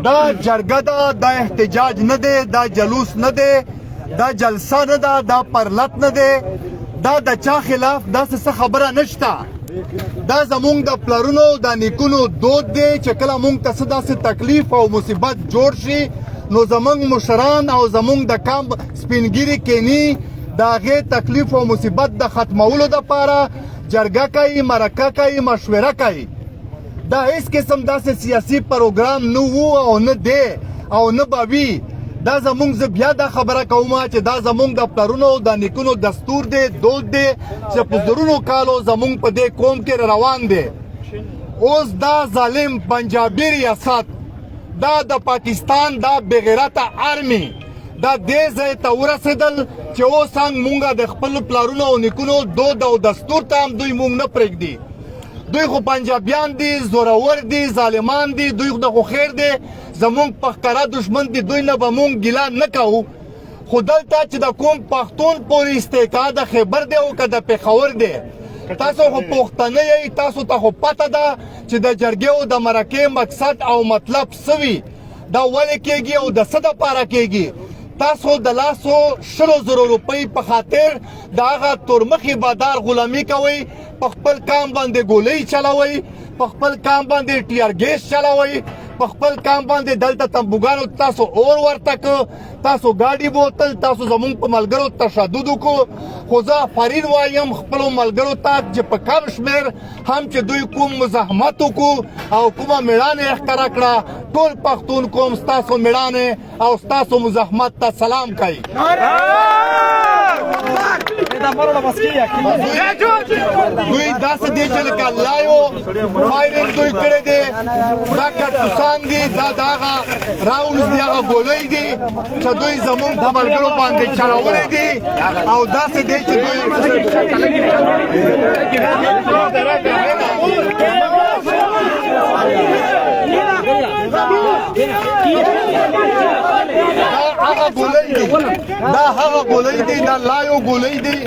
دا جرګه ده، دا احتجاج نه دی، دا جلوس نه دی، دا جلسه نه ده، دا پرلت نه دی، دا د چا خلاف داسې څه خبره نشته. دا زمونږ د پلرونو د نیکونو دود دی چې کله مونږ ته څه داسې تکلیف او مصیبت جوړ شي، نو زمونږ مشران او زمونږ د کام سپینګیري کینی، د هغې تکلیف او مصیبت د ختمولو دپاره جرګه کوي، مرکه کوي، مشوره کوي. دا هیڅ قسم داسې سیاسي پروګرام نه وو او نه دی او نه به وي. دا زمونږ، زه بیا دا خبره کوم چې دا زمونږ د پلرونو د نیکونو دستور دی، دود دی چې په زرونو کالو زمونږ په دې قوم کې روان دی. اوس دا ظالم پنجابي ریاست، دا د پاکستان دا بغیرته آرمي، دا دې ځای ته ورسېدل چې اوس هم مونږ د خپل پلرونو او نیکونو دود او دستور ته هم دوی مونږ نه پرېږدي. دوی خو پنجابیان دي، زورور دي، ظالمان دي، دوی خو د خو خیر دی، زمونږ په ښکاره دښمن دي، دوی نه به مونږ ګیله نه کوو. خو دلته چې د کوم پښتون پورې استحقاق د خیبر دی او که د پېښور دی، تاسو خو پښتانه یئ، تاسو ته خو پته ده چې د جرګې او د مرکې مقصد او مطلب څه وي، دا ولې کېږي او د څه دپاره کېږي. تاسو د لاسو 20,000 روپۍ په خاطر د هغه تورمخي بادار غلامي کوئ، په خپل کام باندې ګولۍ چلوئ، په خپل کام باندې tear gas چلوئ، په خپل کام باندې دلته تمبوګانو تاسو اور ورته که، تاسو ګاډي بوتل، تاسو زمونږ په ملګرو تشدد وکړو. خو زه آفرین وایم خپلو ملګرو ته چې په کم شمېر هم چې دوی کوم مزاحمت وکړو او کومه مېړانه یې ښکاره کړه، ټول پښتون قوم ستاسو مېړانې او ستاسو مزاحمت ته سلام کوي. دوی داسې دی چې لکه live firing دوی کړی دی. دا کارتوسان دي، دا د هغه rounds دي، هغه ګولۍ دي چې دوی زمونږ په ملګرو باندې چلولې دي. او داسې دی چې دوی دا هغه ګولۍ دي، دا هغه ګولۍ دي، دا live ګولۍ دي،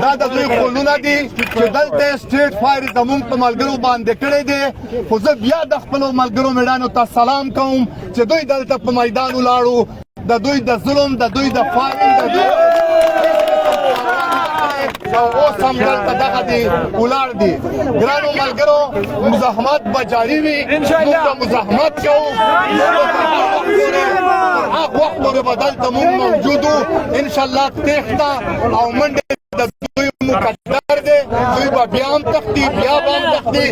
دا د دوی خولونه دي چې دلته straight fire زمونږ په ملګرو باندې کړی دی. خو زه بیا د خپلو ملګرو میړانو ته سلام کوم چې دوی دلته په میدان ولاړو، د دوی د ظلم، د دوی د firing، د دوی او اوس هم دلته دغه دي ولاړ دي. ګرانو ملګرو، مزاحمت به جاري وي، موږ به مزاحمت کوو، هغه وخت پورې به دلته موږ موجود وو انشاءالله. تېښته او منډې د دوی مقدر دی، دوی به بیا هم تښتي، بیا به هم تښتي.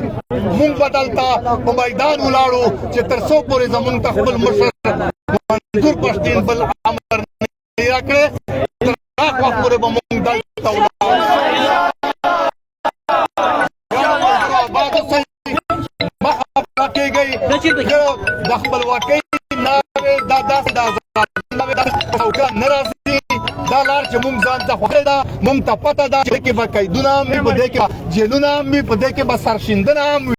موږ به دلته په میدان ولاړو چې تر څو پورې زموږ ته خپل مشر منظور پښتین بل امر نه راکړی، تر هغه وخت پورې به موږ دلته ولاړو. آباد اوسئ، مه خفه کېږئ. د خپلواکۍ ناوې دا داسې د ازادۍ ناوې داسې څوکه نه راځي. دا لار چې مونږ ځان ته خوښه ده، مونږ ته پته ده چې کې به قیدونه هم وي، په دې کې به جیلونه هم وي، په دې کې به سرشیندنه هم وي.